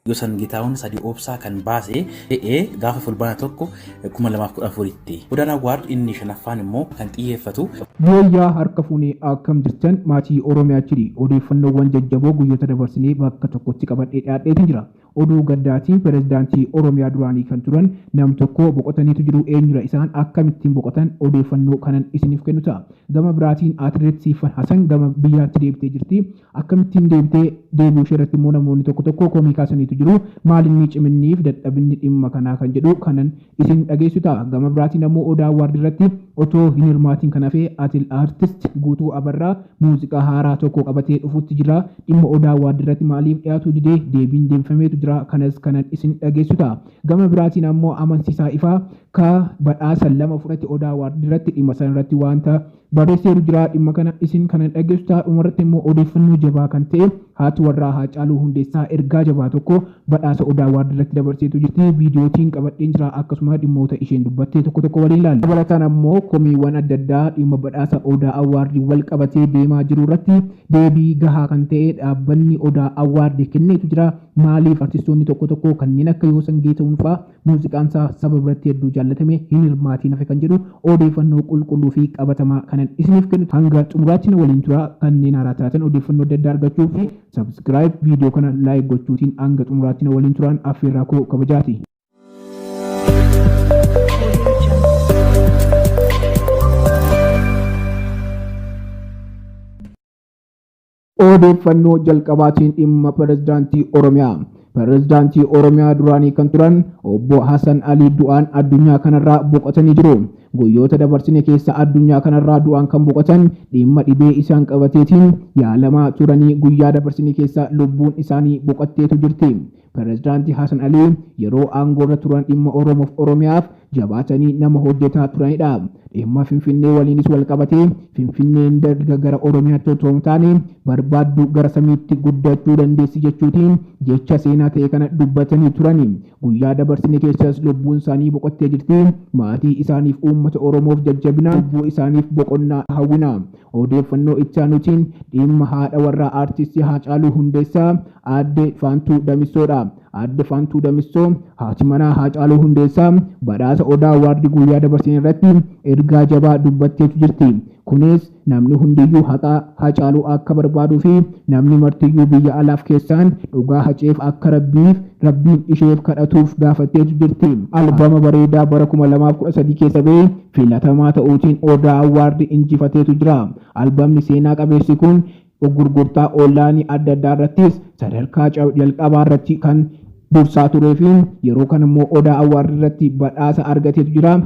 Yosan Getaahun Sadii Obsaa kan baase gaafa Fulbaana 1, 2014tti. Odaan Award inni shanaffaan immoo kan xiyyeeffatu. Yooyyaa harka fuunee akkam jirtan maatii Oromiyaa Chidi odeeffannoowwan jajjaboo guyyoota dabarsinee bakka tokkotti qabadhee dhiyaadheetiin jira. Oduu gaddaatiin pirezidaantii Oromiyaa duraanii kan turan nam tokko boqotaniitu jiru. Eenyudha isaan, akkamittiin boqotan, odeeffannoo kanan isiniif kennu ta'a. Gama biraatiin Atileet Siifan Hasan gama biyyaatti deebitee jirti. Akkamittiin deebitee deebi'uu ishee irratti immoo namoonni tokko tokko komii kaasaniitu jiru. Maalinni ciminniif dadhabinni dhimma kanaa kan jedhu kanan isin dhageessu ta'a. Gama biraatiin ammoo Odaa Award irratti otoo hin hirmaatiin kan hafe Artist Guutuu Abarraa muuziqaa haaraa tokko qabatee dhufuutti jira. Dhimma Odaa Award irratti maaliif dhiyaatuu dide, deebiin deebifameetu jira. Kanas kanan isin dhageessu ta'a. Gama biraatiin ammoo Amansiisaa Ifaa ka badhaasa lama fudhate Odaa Award irratti dhimma sana irratti wanta barreesseeru jira. Dhimma kana isin kanan dhageessu ta'a. Dhumarratti immoo odeeffannoo jabaa kan ta'e haati warraa Haacaaluu Hundeessaa ergaa jabaa tokko badhaasa Odaa Award irratti dabarseetu jirti. Viidiyootiin qabadheen jira. Akkasuma dhimmoota isheen dubbatte tokko tokko waliin ilaalla. Dabalataan ammoo komiiwwan adda addaa dhimma badhaasa Odaa Award wal qabatee deemaa jiru irratti deebii gahaa kan ta'e dhaabbanni Odaa Award kenneetu jira. Maaliif artistoonni tokko tokko kanneen akka Yoosan Geetahuun fa'aa muuziqaan isaa saba biratti hedduu jaallatame hin hirmaatiin hafe kan jedhu odeeffannoo qulqulluu fi qabatamaa kanan isiniif kennu hanga xumuraatti na waliin tura. Kanneen haaraa taatan odeeffannoo adda addaa argachuu fi subscribe, viidiyoo kana like gochuutiin hanga xumuraatti na waliin turaan affeerraa koo kabajaati. Odeeffannoo jalqabaatiin dhimma pirezidaantii Oromiyaa. Pirezidaantii Oromiyaa duraanii kan turan Obbo Hasan Alii du'aan addunyaa kanarraa boqotanii jiru. Guyyoota dabarsine keessa addunyaa kanarraa du'aan kan boqotan dhimma dhibee isaan qabateetiin yaalamaa turanii guyyaa dabarsine keessa lubbuun isaanii boqotteetu jirti. Pirezidaanti Hasan Alii yeroo aangoorra turan dhimma Oromoof Oromiyaaf jabaatanii nama hojjetaa turanidha. Dhimma Finfinnee waliinis wal qabatee Finfinneen dalga gara Oromiyaatti otoo hin taane barbaaddu gara samiitti guddachuu dandeessi jechuutiin jecha seenaa ta'e kana dubbatanii turani. Guyyaa dabarsine keessas lubbuun isaanii boqottee jirti. Maatii isaaniif, uummata Oromoof jajjabina, lubbuu isaaniif boqonnaa hawwina. Odeeffannoo itti aanutiin dhimma haadha warraa Aartisti Haacaaluu Hundeessaa Aadde Faantuu Damissoodha. Aadde Faantuu Damissoo haati manaa Haacaaluu Hundeessaa badhaasa Odaa Award guyyaa dabarsine irratti ergaa jabaa dubbatteetu jirti. Kunis namni hundiyyuu haqa Haacaaluu akka barbaaduu fi namni martiyyuu biyya alaaf keessaan dhugaa Haceef akka Rabbiif Rabbiin isheef kadhatuuf gaafatteetu jirti. Albama bareedaa bara 2013 keessa ba'e filatamaa ta'uutiin Odaa Award injifateetu jira. Albamni seenaa qabeessi kun gurgurtaa onlaayinii adda addaa irrattis sadarkaa jalqabaa irratti kan dursaa turee fi yeroo kana immoo Odaa Award irratti badhaasa argateetu jira.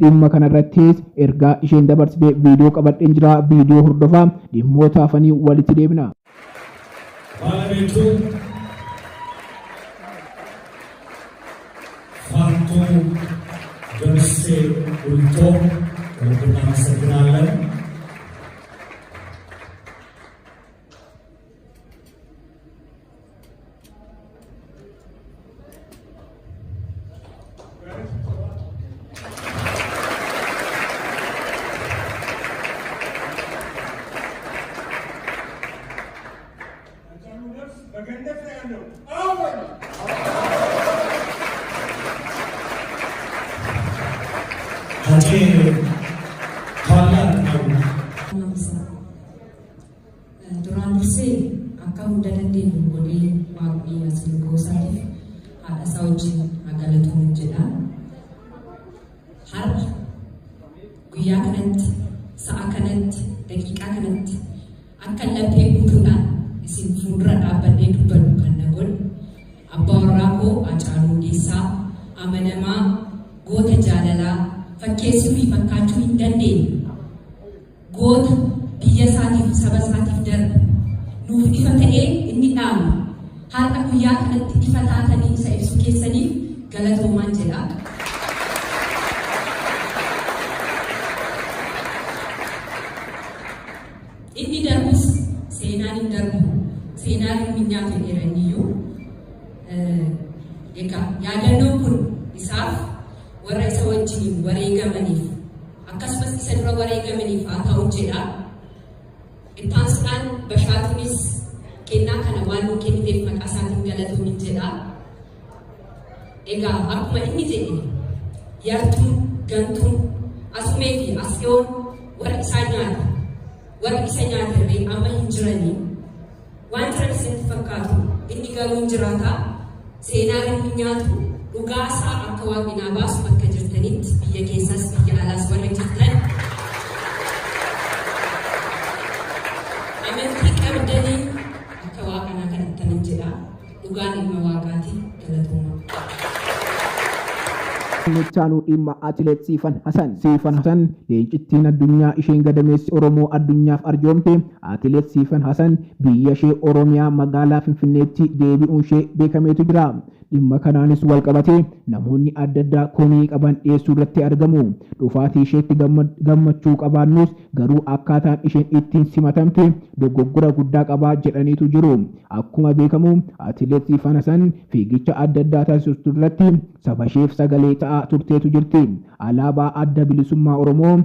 Dhimma kana irrattis ergaa isheen dabarsite viidiyoo qabadheen jira. Viidiyoo hordofaa, dhimmoota hafanii walitti deebina. ባለቤቱ ፋንቱ ደምሴ ቡልቶ ከልብ እናመሰግናለን። በገነት ነው ያለው። አዎ። ሀጬ ታላቅ ነው። Duraan dursee akka hunda dandeenyu godhee Waaqni asiin ga'uu haadha isaa wajjin haa galatoomuu jedha. Har'a guyyaa kanatti, sa'a kanatti, daqiiqaa kanatti akka laphee guutuudhaan isin fuuldura dhaabbadhee dubbadhu kan na godhe abbaa warraa koo Haacaaluu Hundeessaa, amanamaa, goota jaalalaa, fakkeessuu fi fakkaachuu hin dandeenye, goota biyya isaatiif saba isaatiif darbe, nuuf ifa ta'ee inni dhaamu, har'a guyyaa kanatti ifa taatanii isa ibsuu keessaniif galatoomaan jedha. Inni darbus seenaan hin darbu, seenaan hin nyaatu jedheera inniyyuu. Egaa yaadannoon kun isaaf, warra isa wajjiniin wareegamaniif, akkasumas isa dura wareegamaniif haa ta'u jedha. Ittaansuudhaan Bashaatuunis kennaa kana waan nuu kenniteef maqaa isaatiin galatoomin jedha. Egaa akkuma inni jedhe yartuun gantuun asumee fi asxiyoon warra isaa nyaata warra isa nyaatarree amma hin jiranii waan jiran isinitti fakkaatu inni garuu hin jiraata seenaa hin nyaatu dhugaasaa akka waaqni naa baasu bakka jirtanitti biyya keessaas biyya alaas warra jirtan amantii qabdanii akka waaqa naa kadhattanan jedha dhugaan ilma waaqaati galatooma. Ittaanuu dhimma Atileet Siifan Hasan. Siifan Hasan leencittiin addunyaa isheen gadameessi Oromoo addunyaaf arjoomte Atileet Siifan Hasan biyya ishee Oromiyaa magaalaa Finfinneetti deebi'uun ishee beekameetu jira. Dhimma kanaanis wal qabatee namoonni adda addaa komii qaban dhiyeessuu irratti argamu. Dhufaatii isheetti gammachuu qabaannus garuu akkaataan isheen ittiin simatamte dogoggora guddaa qabaa jedhaniitu jiru. Akkuma beekamu Atileet Siifan Hasan fiigicha adda addaa taasistu irratti saba isheef sagalee ta'aa turteetu jirti. Alaabaa adda bilisummaa Oromoo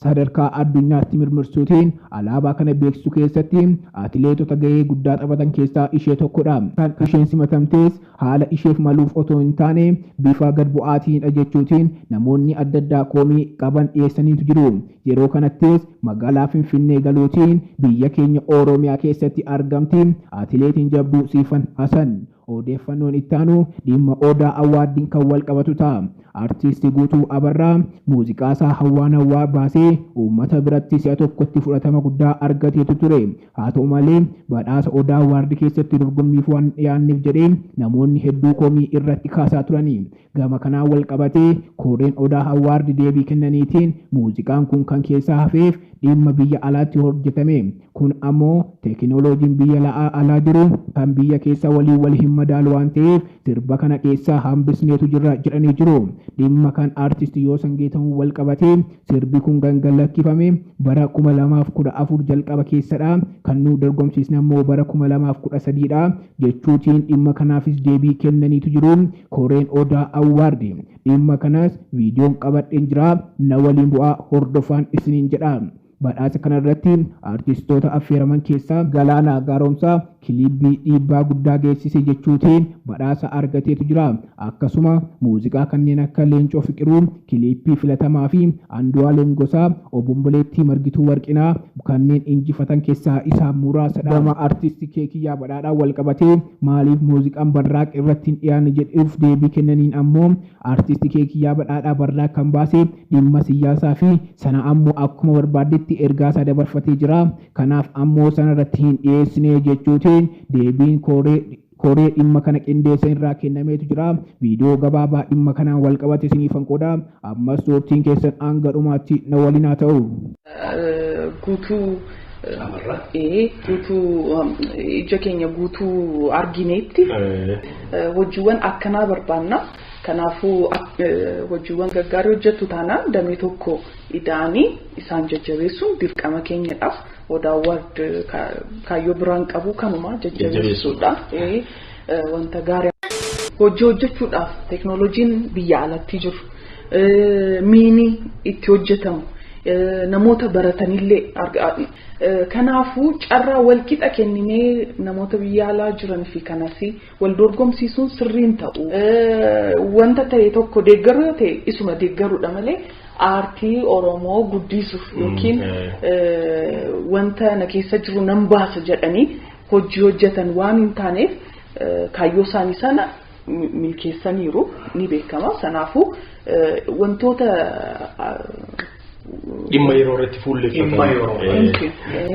sadarkaa addunyaatti mirmirsuutiin alaabaa kana beeksisuu keessatti atileetota gahee guddaa taphatan keessaa ishee tokkodha. Kan isheen simatamtes haala isheef maluuf otoo hin taane bifa gad bu'aatiinidha jechuutiin namoonni adda addaa komii qaban dhiyeessaniitu jiru. Yeroo kanattis magaalaa Finfinnee galuutiin biyya keenya Oromiyaa keessatti argamti atileetiin jabduu Siifan Hasan. Odeeffannoon ittaanu dhimma Odaa Awwaardiin kan wal qabatu ta'a. Artiisti Guutuu Abarraa muuziqaa isaa Hawwaan Hawwaa baasee uummata biratti si'a tokkotti fudhatama guddaa argateetu ture. Haa ta'u malee badhaasa Odaa Awwaardii keessatti dorgommiif waan dhiyaanneef jedhee namoonni hedduu komii irratti kaasaa turani. Gama kanaan wal qabatee koreen Odaa Awwaardii deebii kennaniitiin muuziqaan kun kan keessaa hafeef dhimma biyya alaatti hojjetame. Kun ammoo teekinooloojiin biyya alaa jiru kan biyya keessa waliin wal hin madaalu waan ta'eef sirba kana keessaa hambisneetu jira jedhanii jiru. Dhimma kan aartisti Yoosan Geetahuun wal qabatee sirbi kun gangalakkifame bara 2014 jalqaba keessadha. Kan nu dorgomsiisne ammoo bara 2013dha jechuutiin dhimma kanaafis deebii kennaniitu jiru. Koreen Odaa Awwaardi dhimma kanas viidiyoon qabadheen jira na waliin bu'aa hordofaan isiniin jedha. Badhaasa kanarratti aartistoota affeeraman keessaa Galaanaa Gaaromsaa kiliibii dhiibbaa guddaa geessise jechuutiin badhaasa argateetu jira. Akkasuma muuziqaa kanneen akka Leencoo Fiqiruu, kiliippii filatamaa fi Andu'aalem Gosaa, Obomboleettii Margituu Warqinaa kanneen injifatan keessaa isaan muraasadha. Gama aartisti Keekiyyaa Badhaadhaa wal qabatee maaliif muuziqaan Barraaq irratti hin dhiyaanne jedhuuf deebii kennaniin ammoo aartisti Keekiyyaa Badhaadhaa Barraaq kan baase dhimma siyaasaa fi sana ammoo akkuma barbaaddetti ergaa isaa dabarfatee jira. Kanaaf ammoo sanarratti hin dhiyeessine jechuutiin deebiin koree dhimma kana qindeessan irraa kennameetu jira. Viidiyoo gabaabaa dhimma kanaan wal qabate isiniifan qooda. Ammas turtiin keessan hanga dhumaatti na waliin haa ta'u. Guutuu guutuu ija keenya guutuu argineetti hojiiwwan akkanaa barbaanna. Kanaafuu hojiiwwan gaggaarii hojjettu taanaan damee tokko ida'anii isaan jajjabeessuun dirqama keenyadhaaf. Odaa Awwaard kaayyoo biraan qabu kanuma jajjabeessuudha. Wanta gaarii hojii hojjechuudhaaf teeknooloojiin biyya alatti jiru miini itti hojjetamu namoota baratanillee kanaafuu carraa walqixa kenninee namoota biyya alaa jiran fi kanas wal dorgomsiisuun sirriin ta'u. Wanta ta'e tokko deeggaruu yoo ta'e isuma deeggaruudha malee aartii Oromoo guddisuuf yookiin wanta na keessa jiru nan baasa jedhanii hojii hojjetan waan hin taaneef kaayyoo isaanii sana milkeessaniiru ni beekama. Sanaafuu wantoota dhimma yeroo irratti fuulleffatan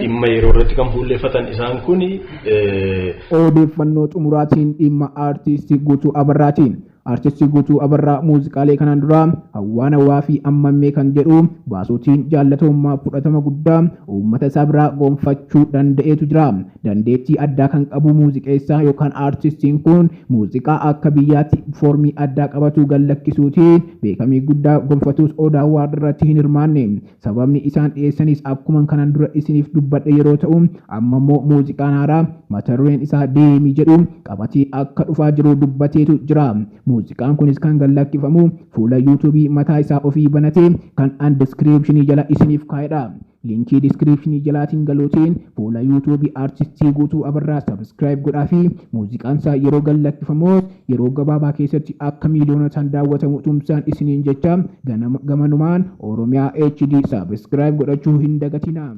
dhimma yeroo irratti kan fuulleffatan isaan kun odeeffannoo xumuraatiin dhimma aartistii Guutuu Abarraatiin. Aartistii Guutuu Abarraa muuziqaalee kanaan dura Hawwaan Hawwaa fi Ammammee kan jedhu baasuutiin jaallatamummaa fudhatama guddaa uummata isaa biraa gonfachuu danda'eetu jira. Dandeettii addaa kan qabu muuziqeessaa yookaan aartistiin kun muuziqaa akka biyyaatti foormii addaa qabatu gallakkisuutiin beekamii guddaa gonfatus Odaa Awwaard irratti hin hirmaanne. Sababni isaan dhiyeessanis akkuma kanaan dura isiniif dubbadhe yeroo ta'u amma immoo muuziqaan haaraa mata dureen isaa deemi jedhu qabatee akka dhufaa jiru dubbateetu jira. Muuziqaan kunis kan gallakkifamu fuula yuutuubii mataa isaa ofii banatee kan an description jala isiniif kaa'edha. Linkii description jalaatiin galuutiin fuula yuutuubii artistii Guutuu Abarraa subscribe godhaa fi muuziqaan isaa yeroo gallakkifamus yeroo gabaabaa keessatti akka miiliyoonotaan daawwatamu tumsaan isiniin jecha, gamanumaan Oromiyaa HD subscribe godhachuu hin dagatinaa.